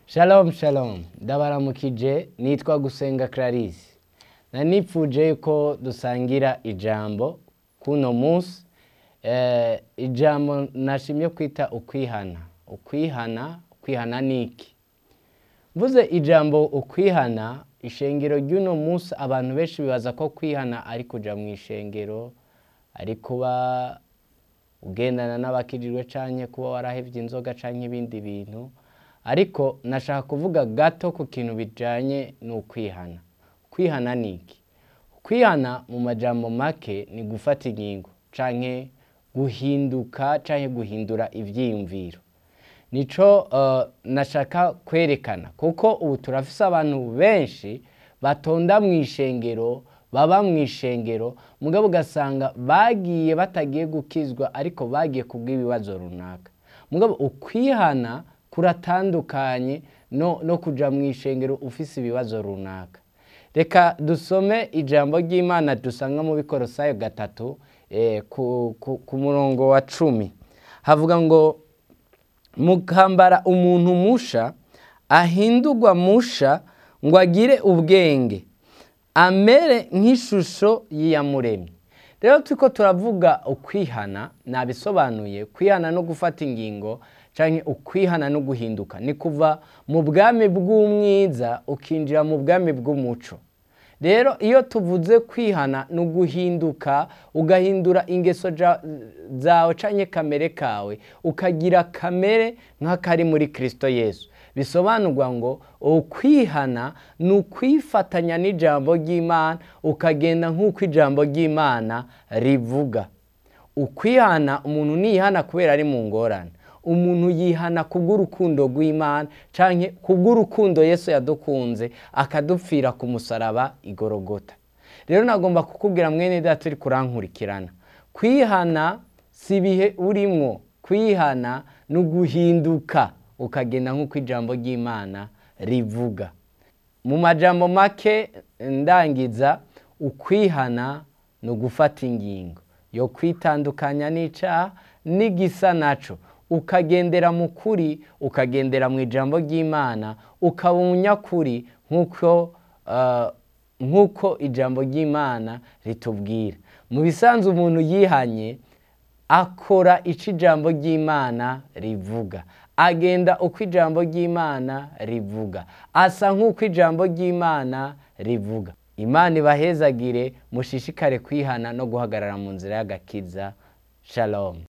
Shalom shalom, ndabaramukije. Nitwa Gusenga Clarisse. Nanipfuje yuko dusangira ijambo kuno munsi, ijambo nashimye kwita ukwihana. Ukwihana, ukwihana niki? Mvuze ijambo ukwihana, ishengero ry'uno munsi abantu benshi bibaza ko kwihana ari kuja mu ishengero, ari kuba ugendana n'abakijijwe canke kuba warahevye inzoga canke ibindi bintu. Ariko nashaka kuvuga gato ku kintu bijanye n'ukwihana. Kwihana niki? Kwihana mu majambo make ni gufata ingingo canke guhinduka canke guhindura ivyiyumviro. Nico nashaka kwerekana, kuko ubu turafise abantu benshi batonda mu ishengero, baba mu ishengero, mugabo ugasanga bagiye batagiye gukizwa, ariko bagiye kubw'ibibazo runaka. Mugabo ukwihana kuratandukanye no kuja mu ishengero ufise ibibazo runaka. Reka dusome ijambo ry'Imana dusanga mu Bikorosayo 3, ku murongo wa 10. Havuga ngo mukambara umuntu musha ahindurwa musha ngo agire ubwenge, amere nk'ishusho y'Iyamuremye. Rero turiko turavuga ukwihana, nabisobanuye, kwihana no gufata ingingo canke ukwihana no guhinduka ni kuva mu bwami bw'umwiza ukinjira mu bwami bw'umuco. Rero iyo tuvuze kwihana no guhinduka, ugahindura ingeso zawe canke kamere kawe, ukagira kamere nk'akari muri Kristo Yesu. Bisobanurwa ngo ukwihana ni ukwifatanya n'ijambo ry'Imana, ukagenda nk'uko ijambo ry'Imana rivuga. Ukwihana, umuntu ntiyihana kubera ari mu ngorane, umuntu yihana kubw'urukundo rw'Imana canke kubw'urukundo Yesu yadukunze akadupfira ku musaraba igorogota. Rero nagomba kukubwira mwene data uri kurankurikirana, kwihana si ibihe urimwo, kwihana ni uguhinduka ukagenda nk'uko ijambo ry'Imana rivuga. Mu majambo make ndangiza, ukwihana ni ugufata ingingo yo kwitandukanya n'icaha n'igisa naco, ukagendera mu kuri, ukagendera mu ijambo ry'Imana, ukaba umunyakuri nk'uko ijambo ry'Imana ritubwira. Mu bisanzwe umuntu yihanye akora ico ijambo ry'Imana rivuga, agenda uko ijambo ry'Imana rivuga, asa nk'uko ijambo ry'Imana rivuga. Imana ibahezagire, mushishikare kwihana no guhagarara mu nzira y'agakiza. Shalom.